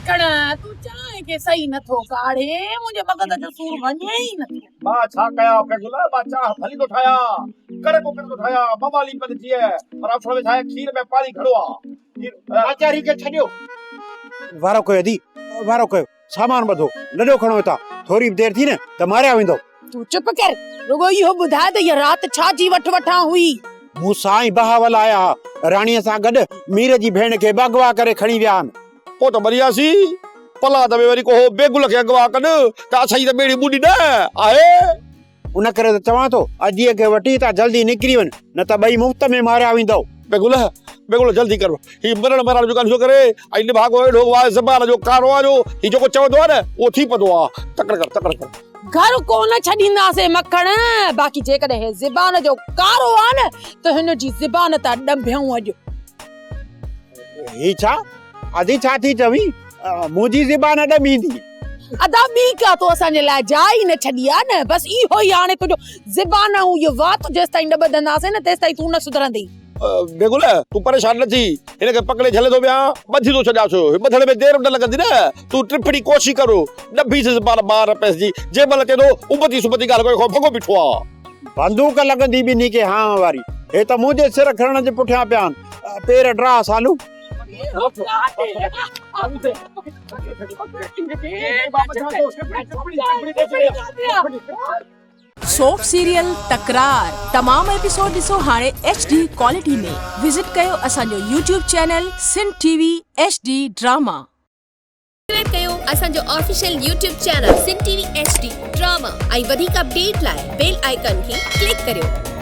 مکڻ، تون چانهه کي صحيح نه ٿو ڪاڙهين، منهنجي مغز جو سور وڃي ئي نه ٿو. مان ڇا ڪيان پيگل، مان چانهه ڀلي ٿو ٺاهيان، ڪڙڪ ڪري ٿو ٺاهيان، موالي پن جيئن، پر اصل ۾ ڇا آهي کير ۾ پاڻي گهڻو آ. کير. لاچاري کي ڇڏيو. وارو ڪيو ادي، وارو ڪيو، سامان ٻڌو، لڏو کڻو هتان، ٿوري به دير ٿي نه ته ماريا ويندؤ. تون چپ ڪر، رڳو اهو ٻڌاء ته اها رات ڇا جي وٺ وٺان هئي؟ مون سان ۽ بهاول آيا ها، راڻيء سان گڏ مير جي ڀيڻ کي به اغوا ڪري کڻي ويا آهن. پوء ته مرياسين، پلاد ۾ وري ڪو هو بيگل کي اغوا ڪن ته اسان جي ته ٻيڙي ٻڏي نه آهي. ان ڪري ته چوان ٿو اديء کي وٺي هتان جلدي نڪري وڃ، نه ته ٻئي مفت ۾ ماريا ويندؤ. بيگل، بيگل جلدي ڪر، هي مرڻ مرڻ جو ڳالهيون ٿو ڪري ۽ نڀاڳو اهڙو آهي زبان جو ڪارو آهي جو هي جيڪو چوندو آهي نه اهو ٿي پوندو آهي. تڪڙ ڪر، تڪڙ ڪر. گهر ڪونه ڇڏينداسين مکڻ، باقي جيڪڏهن هي زبان جو ڪارو آهي نه ته هن جي زبان تان ڏنڀيون اڄ. هي ڇا؟ ادي ڇا ٿي چوين؟ منهنجي زبان ڏنڀيندي. ادا ٻي ڪا تو اسان جي لاء جاء ئي نه ڇڏي آ نه، بس اهو ئي هاڻي تنهنجو زبان ۽ اهو وات جيستائين نه ٻڌنداسين نه تيستائين تون نه سڌرندين. بيگل تون پريشان نه ٿي، هن کي پڪڙي جهلي ٿو ويهان، ٻڌي ٿو ڇڏيانس، ٻڌڻ ۾ دير به نه لڳندي نه، تون ٽڦڙي ڪوشش ڪر، ڏنڀيس زبان ٻار پيس جي، جنهن مهل چئي ٿو ابتي سبتي ڳالهه ڪري کان ڀڳو بيٺو آ. بندوق لڳندي ٻنهي کي هانء واري، هي ته منهنجي سر کڻڻ جي پٺيان پيا آهن، پير ڊراهه سالو. سوپ سيريل تڪرار تمام ايپيسوڊ ڏسو هاڻي ايڇ ڊي ڪوالٽي ۾ وزٽ ڪيو اسان جو YouTube channel Sindh T V H D drama. Subscribe ڪيو اسان جو official YouTube channel Sindh T V H D drama ۽ وڌيڪ اپڊيٽ لاء بيل آئيڪان کي ڪلڪ ڪريو.